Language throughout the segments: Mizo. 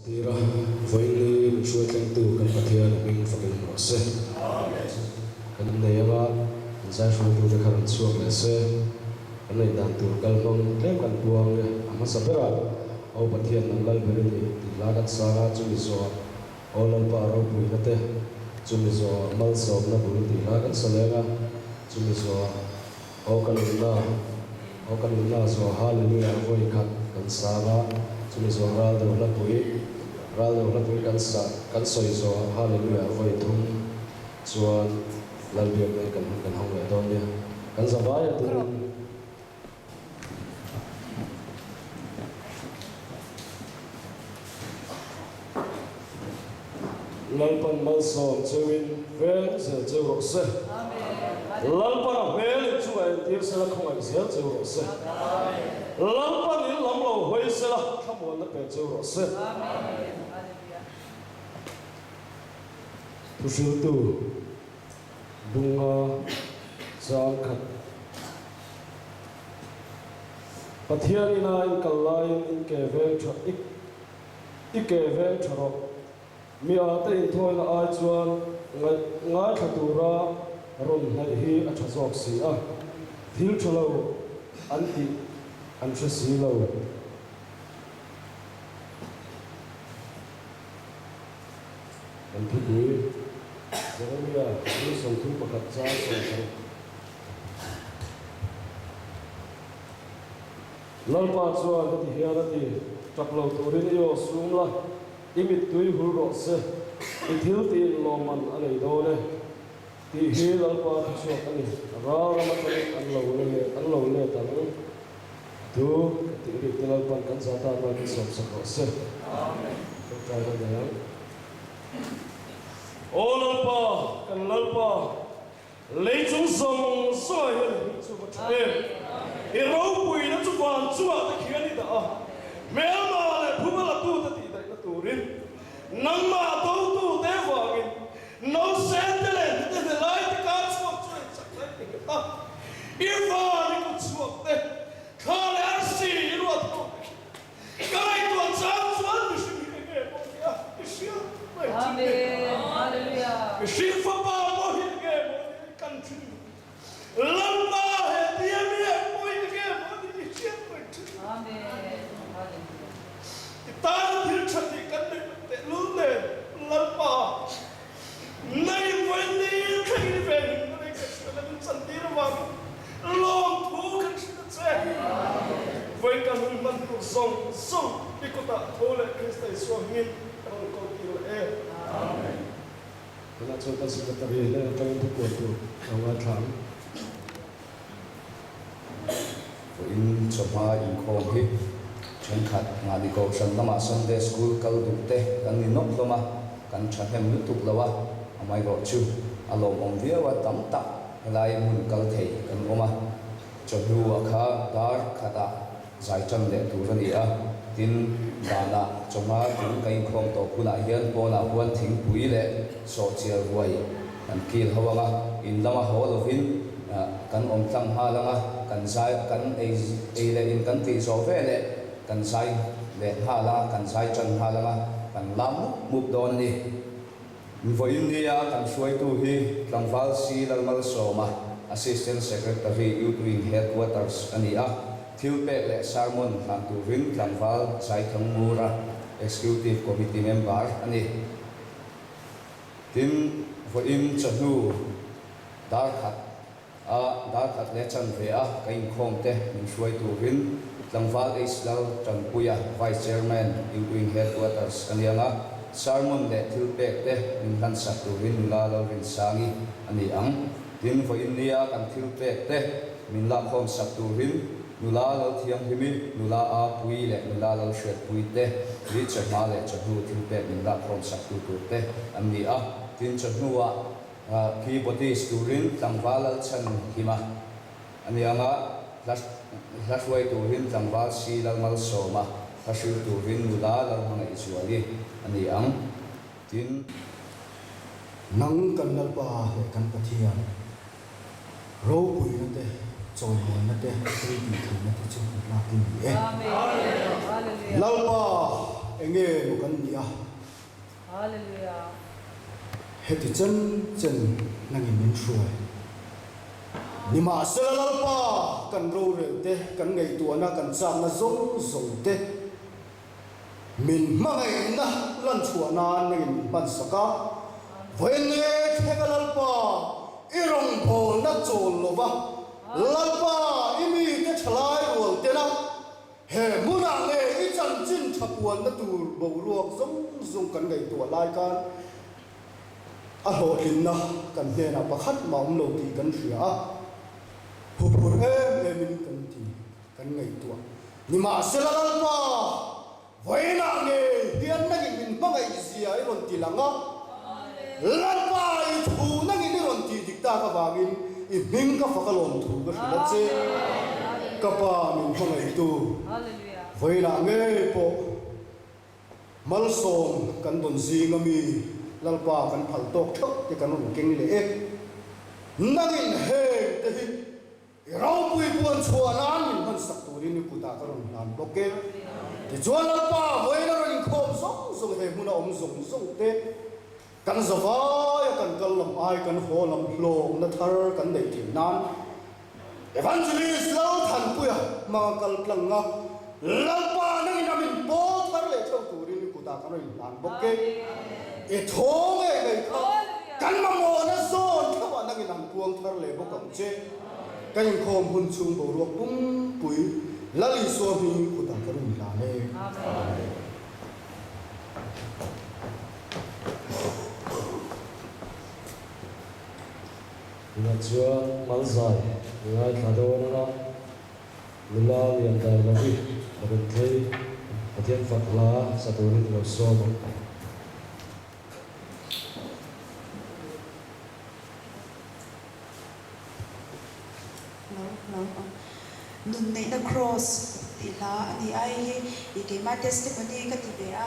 Tira, Vawiin ni min hruai thlengtu kan Pathian a hming fakin awm rawh se. Kan innei anga kan zai hruaitute kha rawn chhuak leh se. Kan neih dan tur kal hmang tlem kan puang e. A hmasa berah, Aw Pathian nang lal ber i ni tih hla kan sang a, chumi zawhah Aw Lalpa ropuina te, chumi zawhah Malsawmna bul tih hla kan sa leng a, chumi zawhah Aw ka nunna, aw ka nunna zuah Hallelujah vawi khat kan sang a, chumi zuah ral deuh hlapui, ral deuh hlapui kan sa, kan sawi zuah Hallelujah vawi thum chuan Lalbiakna hi kan hun kan hawng leh dawn nia. Kan za vai a turin. Lalpan malsawm cheuin veng zel cheu rawh se. Lalpan a hmel in chungah entir sela khawngaih zel cheu rawh se. Lalpan in lam lo hawi sela thlamuanna pe cheu rawh se. Thuhriltu Bunga chang khat. Pathian ina in kal laiin in ke veng tha i i ke veng tha rawh. Mi a te inthawina ai chuan ngaih ngaithla tura rawn hnaih hi a tha zawk si a, thil tha lo an tih an hre si lo. Kan thupui Jeremia thil 31 chang 60. Lalpa chuan heti hian a ti, Tap lo turin i aw sum la, i mittui hul rawh se, i thil tiin lawmman a nei dawn e, tih hi Lalpa thuchhuak a ni. Ral ram atangin an lo let an lo let ang. Tu ka tih rik te Lalpan kan za tan rual min sawmsak rawh se. Amen. Tawngtai na nei ang. Aw Lalpa, kan Lalpa, Lei chung zawng zawngah hian i hming chu va tha em? I ropuina chu van chungah te khian i dah a, hmelma leh phuma latute tihdaihna turin nangmah dotute vangin nausen te leh hnute hne lai te kar chhuak chu ei chak lai ti nghet a, i van i kut chhuak te, thla leh arsi i ruat ho te khi ka ngaihtuah chang chuan mihring hi enge pawh ni a, i hriat mai chu ni. Mihring fapa pawh hi enge maw ni a, kan thin Lalpa he tia mi ang pawh hi enge maw ni i hriat mai chu ni. I tana thil tha tih kan neih loh tehlul nen Lalpa nei vawi thleng i ve him na nei ka hria la min chantir avangin lawmthu kan hrilh a che. Vawi ka hun hman tur zawng zawng i kutah tho leh Krista Isua hmingin ka rawn ko tir leh e. Amen. Tunah chuan kan secretary hnen atangin thupuan tur a ngaithla ang. Vawiin chawhma inkhawm hi thenkhat mahni kohhran lamah Sunday School kal duh te kan ni nawk hlawm a, kan thahnem lutuk lo a, amaherawh chu a lawmawm viau a, tam tak helai hmun kal thei kan awm a, chawhnu a kha dar khatah zai tan leh tur a ni a, tin danah chawhma tun kan inkhawm tawp hunah hian pawnah huan thingpui leh sawhchiar ruai kan kil ho ang a, in lama haw lovin kan awm tlang nghal ang a, kan zai kan ei ei leh in kan tih zawh ve leh kan zai leh nghal ang a, kan zai tan nghal ang a, kan lam mup mup dawn a ni. Vawiin nia kan hruaitu hi Tlangval Si Lalmalsawma, Assistant Secretary, Youth Wing Headquarters a ni a, thil pek leh sermon hlan turin Tlangval Zaithangmura, Executive Committee member a ni. Tin, vawiin chawhnu dar khat a dar khat leh chanve a ka inkhawm te min hruai turin Tlangval H Lal Tanpuia, Vice Chairman, Youth Wing Headquarters a ni ang a, sermon leh thil pek te min hlansak turin nula Lalrinsangi a ni ang. Tin, vawiin nia kan thil pek te min lakkhawm sak turin Nula Lalthianghlimi, nula A Pui leh nula Lalhriatpui te hi chawhma leh chawhnu thil pek min lakkhawm sak tu tur te an ni a. Tin, chawhnuah keyboardist turin tlangval Lalchhan Hima a ni ang a, hla hla hruai turin tlangval Si Lalmalsawma, hla hril turin nula Lalhmangaihzuali a ni ang. Tin. Nang kan Lalpa leh kan Pathian, ropuina te, chawimuanna te, thil tih theihna te chu i tlak i ni e. Lalpa, enge maw kan nih a? Heti chen chen nangin min hruai. Nimahsela Lalpa, kan rorel te, kan ngaihtuahna, kan chakna zawng zawng te, Min hmangaihna lan chhuah nan nangin min hman sak a, Vawiin thlenga Lalpa i rawngbawlna chawl lova, Lalpa i mite thalai rual tena he hmunah nge i chanchin tha puanna tur boruak zawng zawng kan ngaihtuah lai khan a hlawhtlinna kan hnenah pakhat mah awm lo tih kan hria a, huphurh em emin kan ti. Kan ngaihtuah. Nimahsela Lalpa, vawiinah ngei hian nangin min hmangaih zia i rawn ti lang a. Lalpa, i thu nangin i rawn tih dik tak avangin i hming ka fak a lawm thu ka hrilh a che. Ka Pa min hmangaihtu, vawiinah ngei pawh malsawm kan dawn zinga mi Lalpa kan phal tawk theuh te kan rawn keng leh e. Nangin heng te hi I ropui puan chhuah nan min hman sak turin i kutah ka rawn hlan bawk e. Tichuan Lalpa, vawiin a rawn inkhawm zawng zawng he hmuna awm zawng zawng te, kan zavaia kan kal lam ai kan haw lam hlawkna thar kan neih theih nan Evangelist Lalthanpuia hmanga kal tlang a, Lalpa nangin a min pawl thar leh theuh turin i kutah ka rawn inhlan bawk e. I thaw ngei mai kha kan mamawhna zawn theuhah nangin an puang thar leh bawk ang che. Ka inkhawm hun chhung boruak pumpui Lal Isua hmingin kutah ka rawn inhlan e. Amen. Tunah chuan Malzai ngaithla dawn anga. Nula lian dai lo hi ka rawn thlei, Pathian fak hla sa turin i lo sawm ang. Lo lo ang. Nun neihna cross tih hla a ni a, hei hi i keimah testimony ka ti ve a.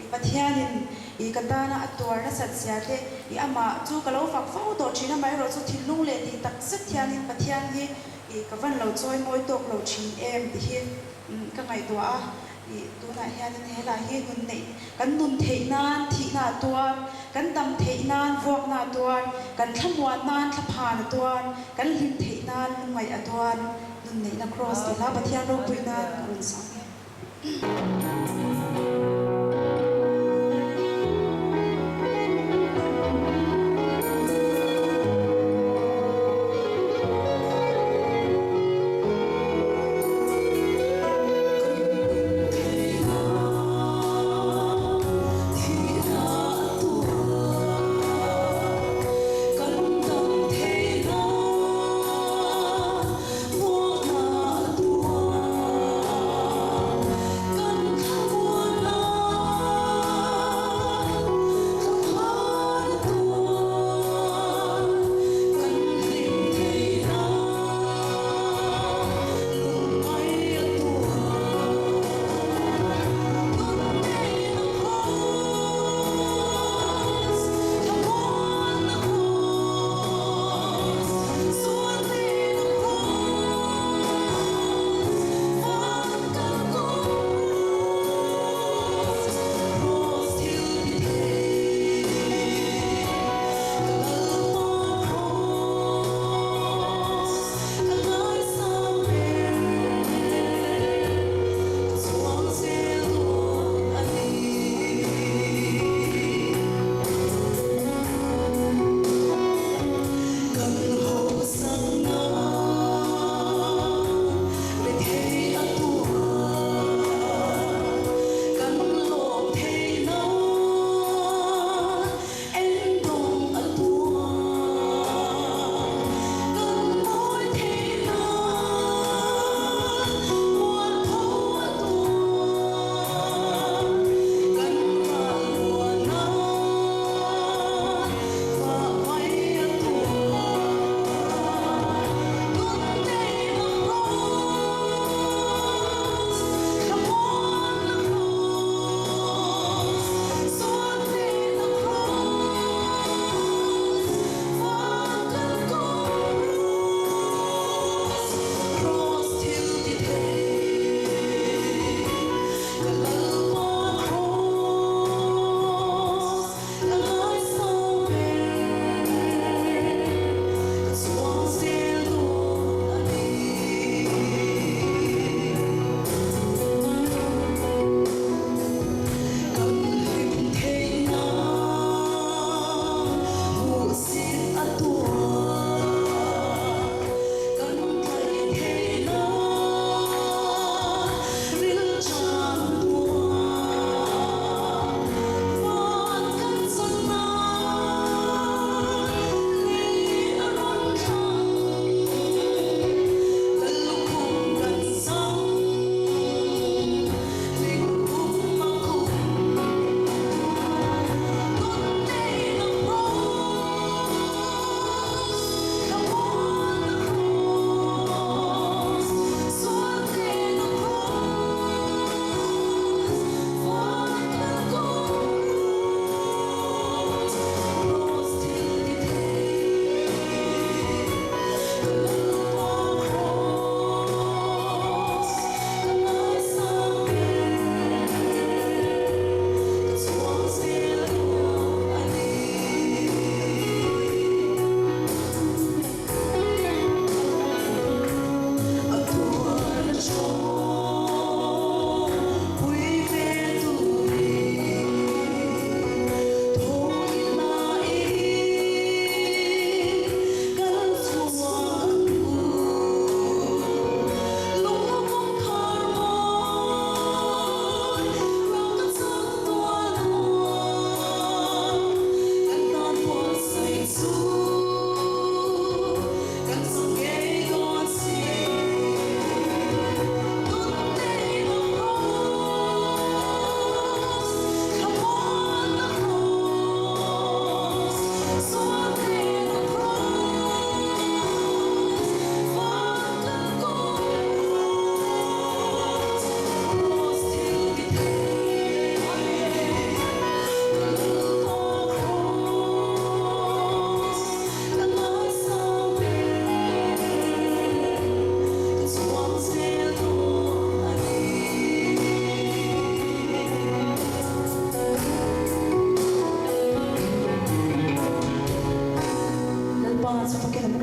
I Pathianin i ka tana a tuar nasat zia te, i amah chu ka lo fak fo tawh thin, amaherawh chu thinlung leh tih tak zet hianin Pathian hi i ka van lo chawi mawi tawk lo thin em tih hi ka ngaihtuah a. I tunah hianin he lah hi nun neih kan nun theih nan thihna a tuar, kan dam theih nan vuakna a tuar, kan thlamuan nan thlaphan a tuar, kan hlim theih nan lungngaih a tuar, nun neihna kraws tih hla Pathian ropui nan ka rawn sang e.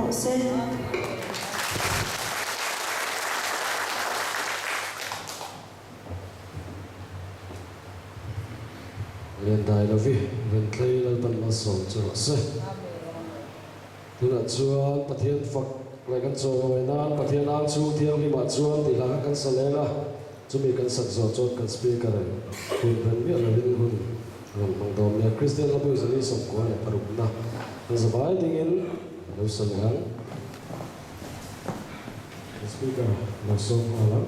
rawh se. Liandai lovi Ventlei Lalpan malsawm chu rawh se. Tunah chuan Pathian fak leh kan chawimawi nan Pathian ang chhung thianghlimah chuan tih hla kha kan sa leng a, chumi kan sak zawh chuan kan speaker in hun ren miah lovin hun rawn hmang dawn nia. Kristian Hlabu Zali 96 na kan zavai dingin a lo sa leh ang. Kan speaker lo sawm nghal ang.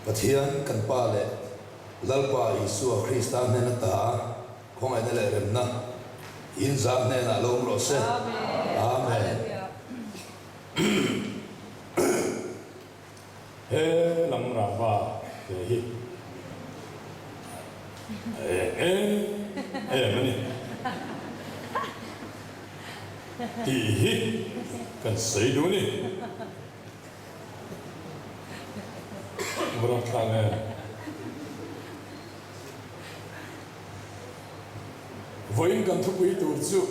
Pathian kan Pa leh Lalpa Isua Krista hnen ata khawngaihna leh remna in zah hnenah lo awm rawh se. Amen. He lam rava te hi a eng em em a ni tih hi kan sawi duh a ni. Vawrang thlak em? Vawiin kan thupui tur chu.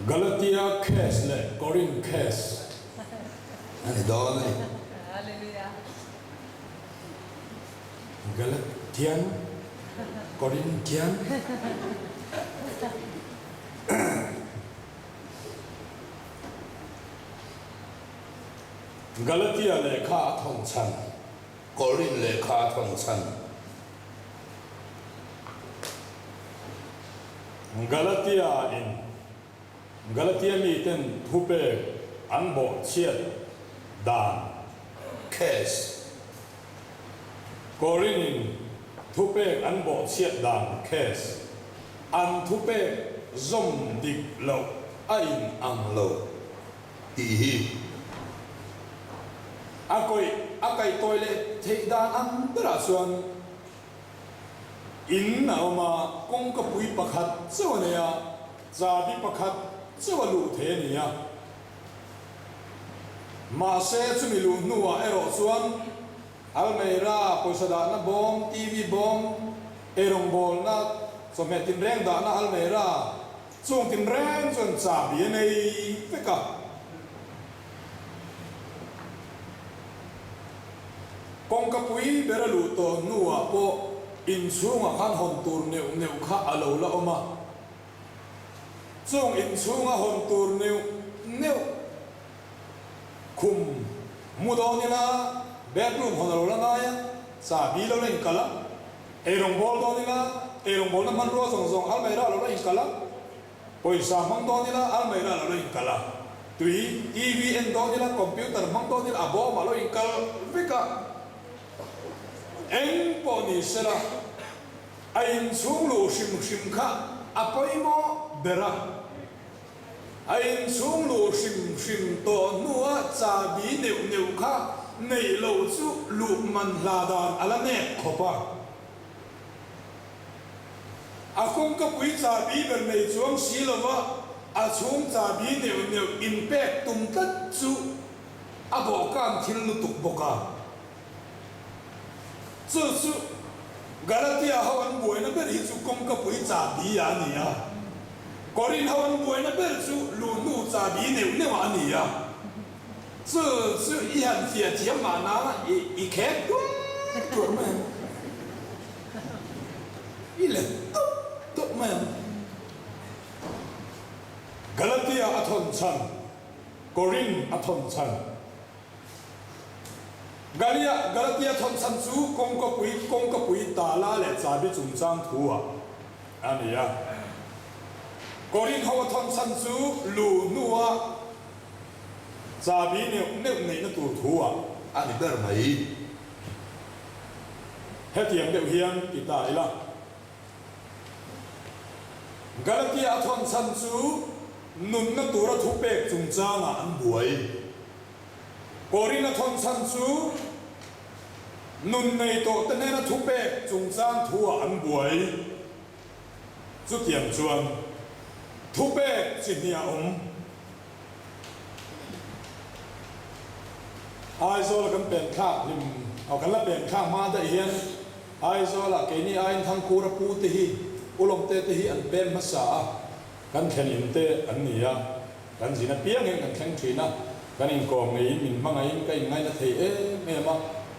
Galatia case leh Korinth case a ni dawn a ni. Galatian, Corinthian. Galatia lehkha a thawn chhan. Korinth lehkha a thawn chhan. Galatia in Galatia miten thupek an bawhchhiat dan. Case. Korin in thupek an bawhchhiat dan case. An thupek zawm dik loh a in ang lo. Tih hi. A kawih a kaihtawi leh theih dan ang berah chuan In a awm a, kawngkapui pakhat chauh a nei a, chabi pakhat chauh a luh thei a ni a. Mahse, chumi luh hnuah erawh chuan almeira, pawisa dahna bawm, TV bawm, eirawngbawlna, chawhmeh tinreng dahna almeira, chung tinreng chuan chabi a nei vek a. Kawngkapui ber a luh tawh hnuah pawh inchhungah khan hawn tur neuh neuh kha a lo la awm a. Chung inchhunga hawn tur neuh neuh khum mu dawn ila bedroom hawn a lo la ngai a, chahbi lo la inkalh a, eirawngbawl dawn ila eirawngbawlna hmanrua zawng zawng almeira a lo la inkalh a. Pawisa hmang dawn ila almeira a lo inkal a, tui, TV, en dawn ila, computer hmang dawn ila a bawm a lo inkal vek a. Eng pawh ni sela, a inchhung luh hrim hrim kha a pawimawh ber a. A inchhung luh hrim hrim tawh hnua chahbi neuh neuh kha neih loh chu luh man hla dan a la nek khawp a. A kawngkapui chahbi ber nei chuang si lova a chhung chahbi neuh neuh inpek tum tlat chu a bawhkan thil lutuk bawk a. Chu chu Galatia ho an buaina ber hi chu kawngkapui chahbi ah a ni a, Korinth ho an buaina ber chu luhnu chahbi neuh neuh ah a ni a. Chu chu i han fiah thiam mahna i khek tuar tuar mai ang. I let tawp tawp mai ang. Galatia a thawn chhan, Korinth a thawn chhan. Galia, Galatia thawn chhan chu kawngkapui, kawngkapui tala leh chabi chungchang thu ah a ni a. Korinth ho a thawn chhan chu lu hnuah Chabi neuh neuh neihna tur thu ah a ni ber mai. Hetiang deuh hian ti ta ila. Galatia a thawn chhan chu nunna tura thu pek chungchangah an buai. Korin a thawn chhan chu nun nei tawh te hnena thu pek chungchang thu ah an buai. Chutiang chuan thupek chi hnih a awm. Aizawla kan pen thlak hlim aw kan la pen thlak hma daih hian Aizawla keini aiin Thangkura pu te hi Ulawmte te hi an pem hmasa a, kan thlen in te an ni a, kan zin apiang hian kan thleng thin a, kan inkawm ngeiin min hmangaihin ka inngaina thei em em a,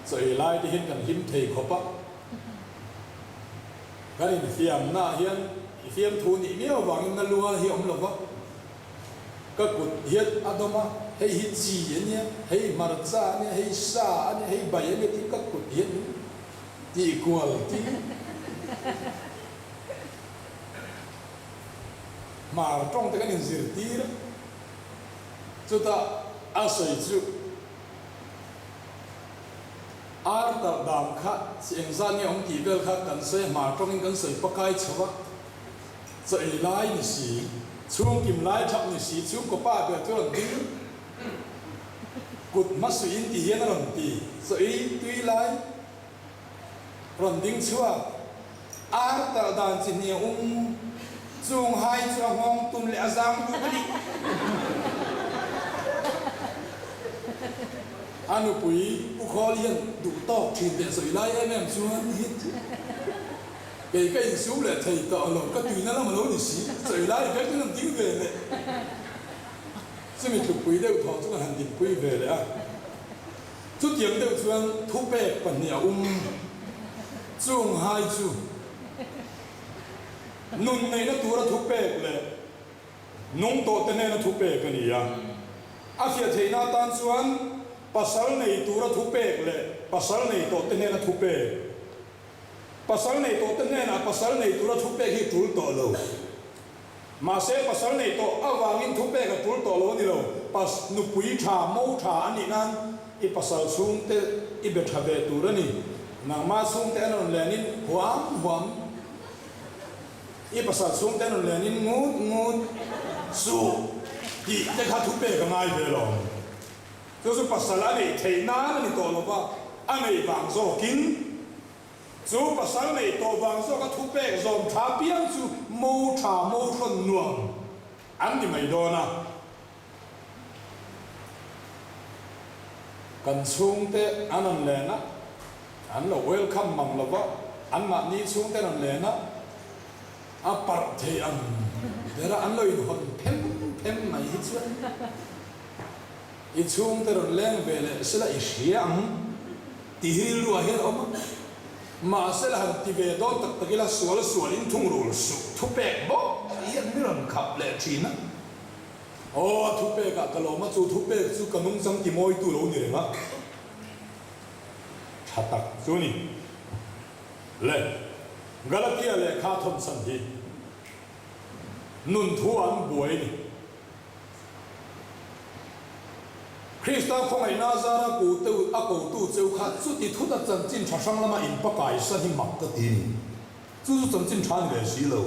chaw ei lai te hian kan hlim thei khawp a. Kan infiamnaah hian i fiamthu nih miau avangin na lua hi a awm lo va, ka kut hian a dawm a, hei hi chi a nia, hei hmarcha a nia, hei sa a nia, hei bai a nia tiin ka kut hian min tih kual tir. Hmar tawng te kan inzirtir a, chutah a sawi chu. Ar talh dan kha chi engzat nge awm tih vel kha kan sawi a, hmar tawngin kan sawi pakai chho a, chaw ei lai ni si, chhungkim lai thap ni si, chhungkaw pa ber chu rawn ding kut hmasuihin ti hian a rawn ti, chaw ei tui lai rawn ding chhuak. Ar talh dan chi hnih a um, chung hai chu a nghawng tum leh a zang duh a ni. A nupui Pu Khawl hian duh tawk thin teh sawi lai em em chuan hi kei ka insum leh thei tawh lo, ka tuina lam a lo ni si, sawi lai vek chuan an ding ve leh. Chumi tlukpui deuh thawh chu kan han dinpui ve leh a. Chutiang deuh chuan thupek pahnih a um. Chung hai chu nun neihna tura thupek leh nung tawhte hnena thupek a ni a. A fiah theihna atan chuan pasal nei tura thupek leh pasal nei tawhte hnena thupek. Pasal nei tawhte hnenah pasal nei tura thupek hi tul tawh lo. Mahse, pasal nei tawh avangin thupek a tul tawh lo a ni lo. Pas, nupui tha, mo tha a nih nan i pasal chhungte i be tha ve tur a ni. Nangmah chhungte an rawn lenin huam huam, i pasal chhungte an rawn lenin ngut ngut suh tih te kha thupek a ngai ve lo. Chu chu pasal a neih theih nan a ni tawh lo va, a neih vang zawkin. Chu pasal nei tawh vang zawka thupek zawm tha piang chu mo tha mo hrawn nuam an ni mai dawn a. Kan chhungte an rawn len a, an lo welcome mang lo va, anmahni chhungte an rawn len a, a parh thei ang ber a, an lo inhawn phem phem mai hi chuan i chhungte rawn leng ve leh sela i hria ang. Tih hi rilru ah hian a awm a, mahse la han ti ve dawn tak tak ila sual sual in thungrul suh thupek bawk hian mi rawn khap leh thin a. Aw a thupek ah ka lawm a, chu thupek chu ka nungchang ti mawitu lo ni reng a, tha tak chu ni. Le Galatia lehkha thawnchhan hi nun thu ah an buai ni. Krista khawngaihna zara kotu a kotu cheu kha chuti thut a chanchin tha hrang lama in pakai san hi mak ka ti ni. Chu chu chanchin tha ni ve si lo.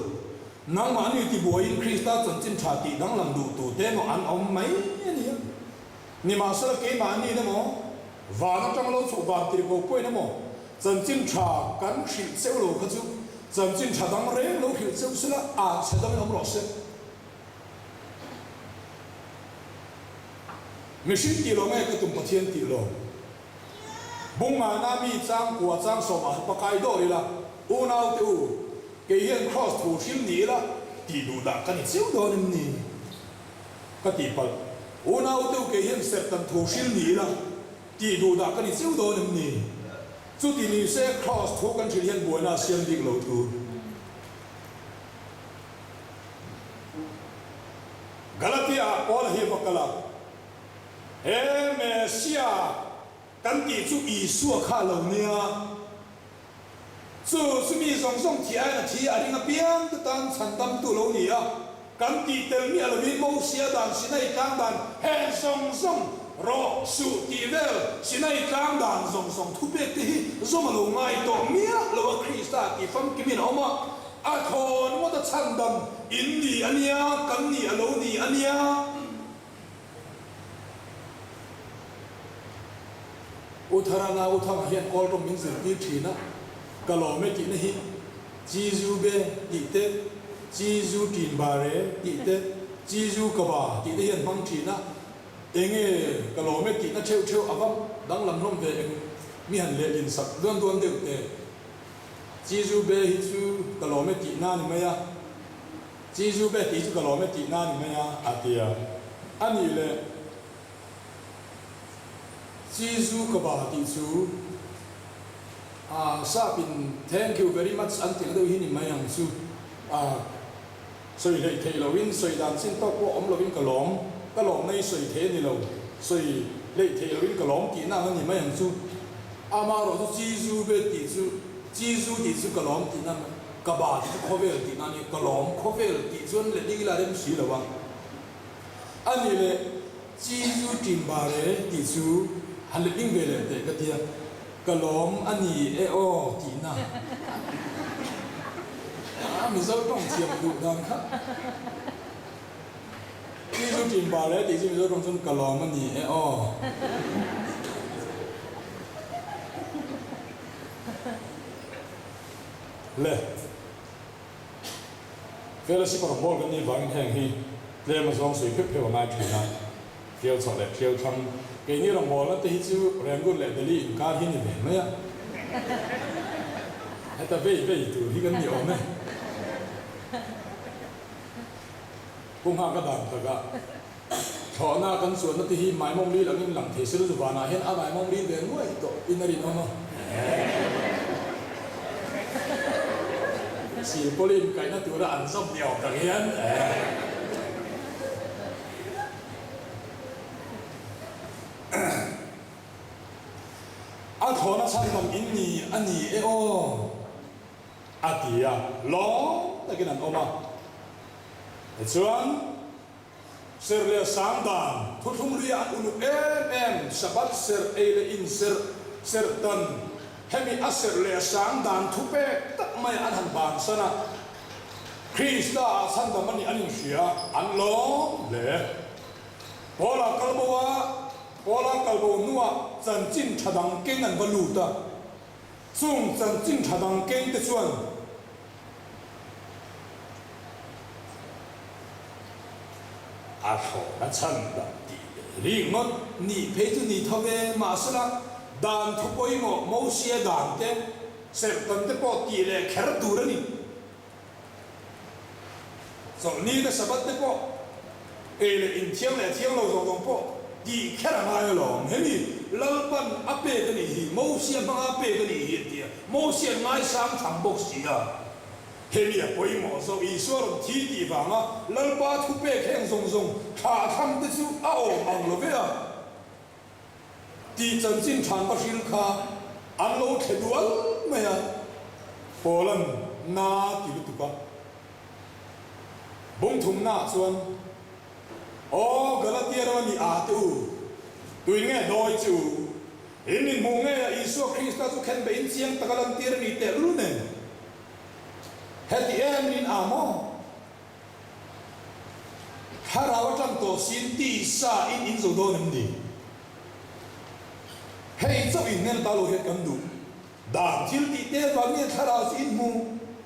Nangmahni tibuaiin Krista chanchin tha tih danglam duh tute emaw an awm mai a nia. Nimahsela keimahni emaw, van atang lo chhuh van tirhko pawhin emaw chanchin tha kan hrilh cheu lo kha chu chanchin tha dang reng lo hrilh cheu sela a chhe dangin awm rawh se. Mihring tih lo nge ka tum Pathian tih lo. Bung ngana mi chang kua chang sawmah han pakai dawr ila, unau te u, kei hian Kraws thu hrim ni ila tih duh dah ka ni chiu dawn em ni? Ka tih palh. Unau te u, kei hian serhtan thu hrim ni ila tih duh dah ka ni chiu dawn em ni? Chuti ni se Kraws thu kan hrilh hian buaina a siam bik lo tur. Galatia ah Paul hi va kal a, He Messia kan tih chu Isua kha a lo nia. Chu chu mi zawng zawng thih aiin a thi a ring apiang te tan chhandamtu lo ni a, kan tih tel miah lovin Mosia dan Sinai tlang dan heng zawng zawng rawh suh tih vel Sinai tlang dan zawng zawng thupek te hi zawm a lo ngai tawh miah lo a Krista tih famkimin a awm a. A thawn ngawt a chhandam in ni a nia, kan ni a lo ni a nia. U Tharana, U Thanga hian kawl rawng min zirtir thin a, ka lawm e tihna hi Chi zu be tih te, Chi zu tin ba re tih te, Chi zu ka ba tih te hian hmang thin a. Enge ka lawm e tihna theuh theuh a va danglam hlawm ve eng mi han lehlin sak duan duan deuh teh. Chizu be hi chu ka lawm e tihna a ni mai a, Chizu be tih chu ka lawm e tihna a ni mai a, a ti a. A nih leh Chizu ka ba tih chu a sap in thank you very much an tih ang deuh hi ni mai ang chu a. Sawi hleih theih loin, sawi dan chin tawk pawh awm loin ka lawm, ka lawmna hi sawi theih a ni lo, sawi hleih theih loin ka lawm tihna ang a ni mai ang chu. Amaherawh chu Chizu be tih chu, Chizu tih chu ka lawm tihna, ka ba tih chu khawvel tihna a ni, ka lawm khawvel tih chuan letling ila rem si lo a. A nih leh Chizu Timbare tih chu han letling ve leh teh ka tia. Ka lawm a ni e aw tihna a Mizo tawng thiam duh dan kha Chi chu ṭin bar e tih chu Mizo tawng chuan ka lawm a ni e aw. Le Fellowship a rawngbâwl kan nih vangin heng hi tlem a zawng sawi pheuh pheuh a ngai ṭhin a. Ṭiau chhoh leh ṭiau thlang keini rawngbâwlna te hi chu Rangoon leh Delhi inkar hi ni ve mai a. Heta vei vei tur hi kan ni awm e. Pu Nghaka dan takah thlawhna kan chuanna te hi maimawm ril angin lang thei se chu vanah hian a maimawm ril ve nuai tawh in a rinawm a. Silpawlin kaihna tura an zawm ni awm tak hian. A thlawhna chhan lam in ni a ni e aw, a ti a, lawm takin an awm a. Tichuan, serh leh sang dan thuthlung luia an uluk em em, Sabbath serh ei leh in serh, serh dan, hemi a serh leh sang dan thu pek tak mai an han bansan a. Krista ah chhandam a nih an inhria, an lawm hle. Paula kal bo a, Paula kal bo hnuah chanchin tha dang keng an va lut a. Chung chanchin tha dang keng te chuan a thlawhna chhandam tih leh ringawt nih phei chu ni tho ve, mahsela dan thu pawimawh Mosia dan te, Serhtan te pawh tih leh kher tur a ni. Chawlhni te Sabbath te pawh ei leh inthiang leh thiang lo zawng zawng pawh tih kher a ngai alawm. Hemi Lalpan a pek a nih hi, Mosia hmanga a pek a nih hi a ti a. Mosia ngaisang tham bawk si a. Hemi a pawimawh zawk Isua rawn thi tih vanga Lalpa thupek heng zawng zawng thlah tham te chu a awm ang lo ve a. Tih chanchin than va hril kha an lo thle dual mai a, Paula'n na ti lutuk a. Bung thumnaah chuan, Aw Galatia rama mi a te u, tuin nge dawi che u? In inhmuh ngei a Isua Krista chu khen beihin chiang taka lantir a ni tehlul nen, heti em in a maw? Thlarau atang tawh siin tisa in in zo dawn em ni? Hei chauh in hmel ta lo hian kan duh. Dan thil tih te vang nge thlarau chu in hmu,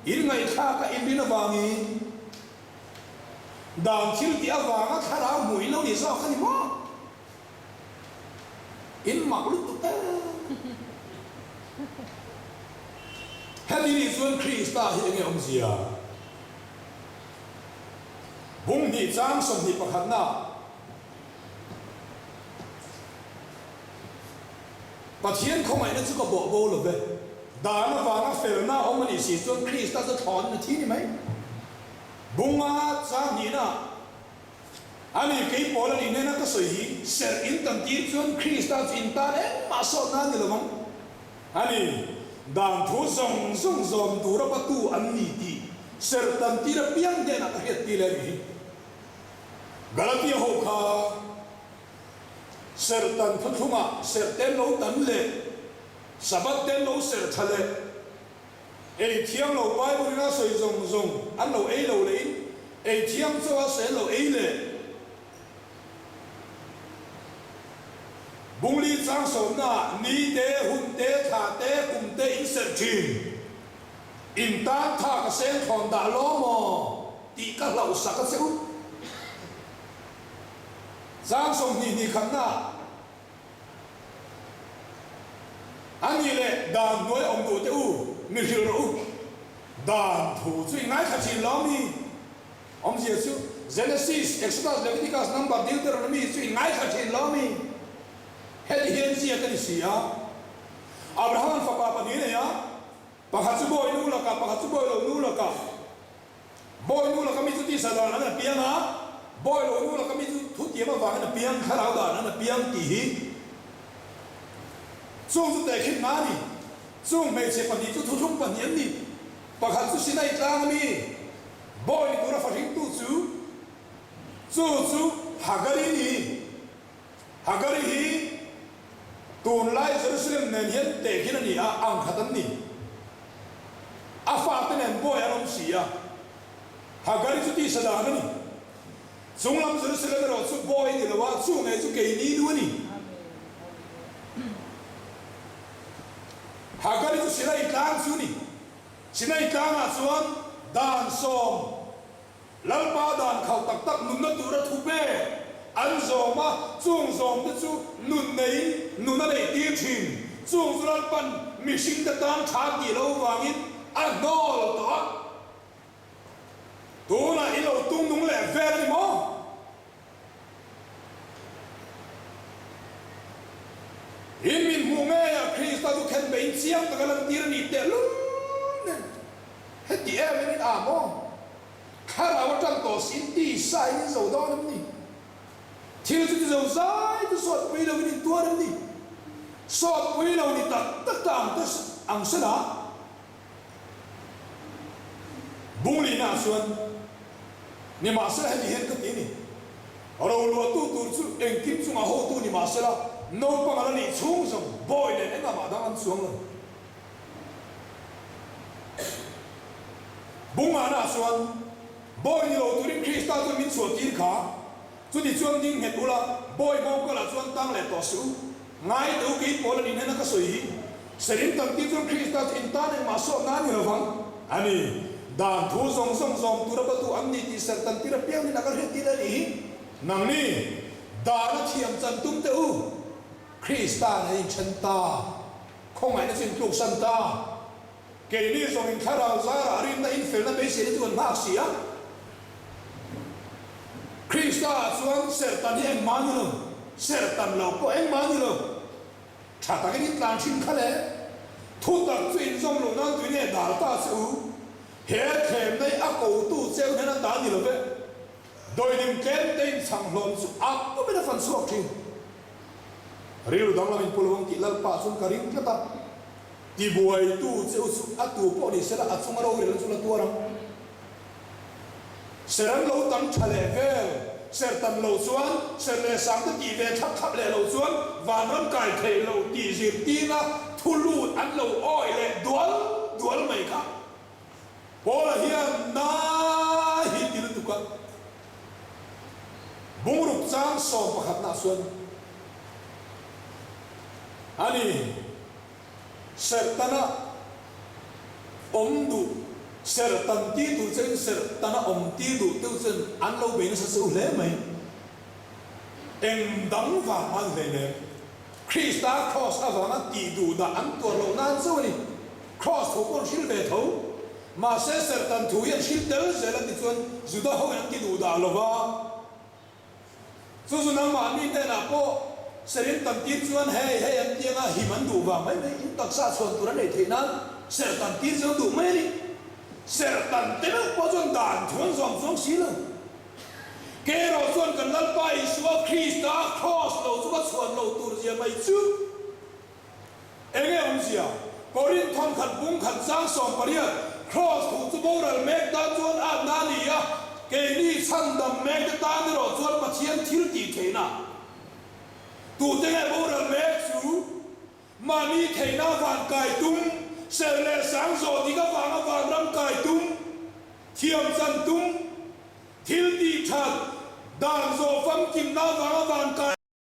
in ngaihthlak a in rin avangin dan thil tih avanga thlarau hmuh in lo ni zawk a ni maw? In mak lutuk em. Hemi nih chuan Krista hi enge awmzia? Bung hnih chang 21 na Pathian khawngaihna chu ka bawh bo lo ve. Dan avanga felna awm a nih si chuan Krista chu thlawn in a thi ni mai. Bunga chang hnihna A ni, kei Paula nih hnena ka sawi hi, serh in tam tir chuan Krista chu in tan engmah sawtna a ni lo vang. A ni, dan thu zawng zawng zawm tura patu an ni tih serh tam tir apiang hnenah ka hriat tir e a nih hi. Galatia ho kha serh tan thuthlungah serh ten lo tan leh Sabbath ten lo serh tha leh Ei thiang lo Bible in a sawi zawng zawng an lo ei lo leh in ei thiang chaw a sawi an lo ei leh. Bungli chang sawmna ah ni te, hun te, thla te, kum te in serh thin. In tan tha ka seng thlawn dah law maw tih ka hlauh sak a che u. Chang 20 hnih khatna A nih leh dan hnuai awm duh teh u, mi hrilh rawh u. Dan thu chu i ngaithla thin lo mi? Awmzia chu Genesis, Exodus, Leviticus, Number, Deuteronomy chu i ngaithla thin lo mi? Heti hian ziak a ni si a. Abrahama'n fapa pahnih a nei a, pakhat chu bawi nu lakah, pakhat chu bawi lo nu lakah. Bawi nu laka mi chu tisa dan an a piang a, bawi lo nu laka mi chu thutiam avangin a piang, thlarau dan an a piang tih hi chung chu tehkhin hna a ni. Chung hmeichhe pahnih chu thuthlung pahnih an ni. Pakhat chu Sinai tlang a mi, bawi ni tura fahringtu chu, chu chu Hagari a ni. Hagari hi tunlai Jerusalem nen hian tehkhin a ni a, angkhat an ni. A fate nen bawi an awm si a, Hagari chu tisa dan a ni. Chunglam Jerusalem erawh chu bawi a ni lo a, chu ngei chu keini nu a ni. Hagari chu Sinai tlang chu a ni. Sinai tlangah chuan dan sawm Lalpa dan khauh tak tak nunna tura thu pek an zawm a, chung zawmte chu nun neiin nun a neihtir thin. Chung chu Lalpan mihringte tan tha tih lo vangin a hnawl tawh a. Tunah i lo tung nung leh vel a ni maw? In min hmuh ngeiah Krista chu khen beiin chiang taka lantir a ni tehlul nen. Heti em in in ah maw? Thlarau atang tawh si in tisa in in zo dawn em ni? Thil chu ti zo zai chu sawtpui lo in in tuar em ni? Sawtpui lo ni tak tak ta ang te ang sela Bunglina ah chuan nimahsela heti hian ka ti a ni. Roluahtu tur chu engkim chungah hotu nimahsela naupang a la nih chhung zawng bawi nen engah mah dang an chuang lo. Bungana chuan, Bawi ni lo turin Krista chuan min chhuahtir kha, chuti chuan ding nghet ula, bawi nghawngkalah chuan tang leh tawh suh u. Ngai teh u kei pawl a nih hnena ka sawi hi, Serim tam tir chuan Krista chu in tan engmah sawtna a ni lo vang. A ni, dan thu zawng zawng zawm tura batu an ni tih serh tan tir apiangin a ka hriattir a nih hi. Nangni, dan a thiam chan tum teh u, Krista nen inthen ta. Khawngaihna chu intluksan ta. Keini zawngin thlarau zarah rinna infelna beiseina chu kan nghak si a. Krista ah chuan serhtan hi engmah ni lo, serhtan lo pawh engmah ni lo. Tha takin in tlan thin kha le. Thutak chu inzawm loh nan tui nge dal ta che u. He thlemna hi a kotu cheu hian a ta ni lo ve. Dawidim tlem te in chhang hlawm chu a pawmin a fan chhuak thin. Rilru danglam in pu lo ang tih Lalpa chuan ka ring tlat a, tibuaitu che u chu a tu pawh ni sela a chunga rorelna chu la tuar ang. Ser an lo tam tha leh vel, ser tam lo chuan ser leh sang te tih ve thlap thlap leh lo chuan vanram kai theih loh tih zirtirna thu lut an lo awih leh dual dual mai kha. Paula hian na hi ti lutuk a, bungruk chang sawm pakhatna chuan a ni, Sertana awm duh, sertan ti tur chein sertana awm ti duh teuh chuan an lo bei nasa che u hle mai. Eng dang vang an hleinem. Krista Kraws avanga tih duh dah an tuar loh nan chauh a ni. Kraws thu pawh an hril ve tho. Mahse serhtan thu hi an hril tel zel a ti chuan Juda ho in an ti duh dah lo va. Chu chu nangmahni hnenah pawh serin tam tir chuan hei hei an ti anga him an duh vang mai mai in taksa chhuan tur an ei theih nan serhtan tir chu an duh mai a ni. Serhtan te meuh pawh chuan dan thu an zawm chuang si lo. Kei erawh chuan kan Lalpa Isua Krista Kraws lo chu ka chhuan lo tur zia mai chu enge awmzia? Korinth thawnkhat bung khat chang 18, Kraws thu chu boral mek tan chuan atna a ni a, keini chhandam mek te tan erawh chuan Pathian thil tih theihna. Tute nge boral mek chu? Mahni theihna van kai tum, serh leh sang zawh dik avanga vanram kai tum, thiam chan tum, thil tih that, dan zawh famkimna avanga van kai.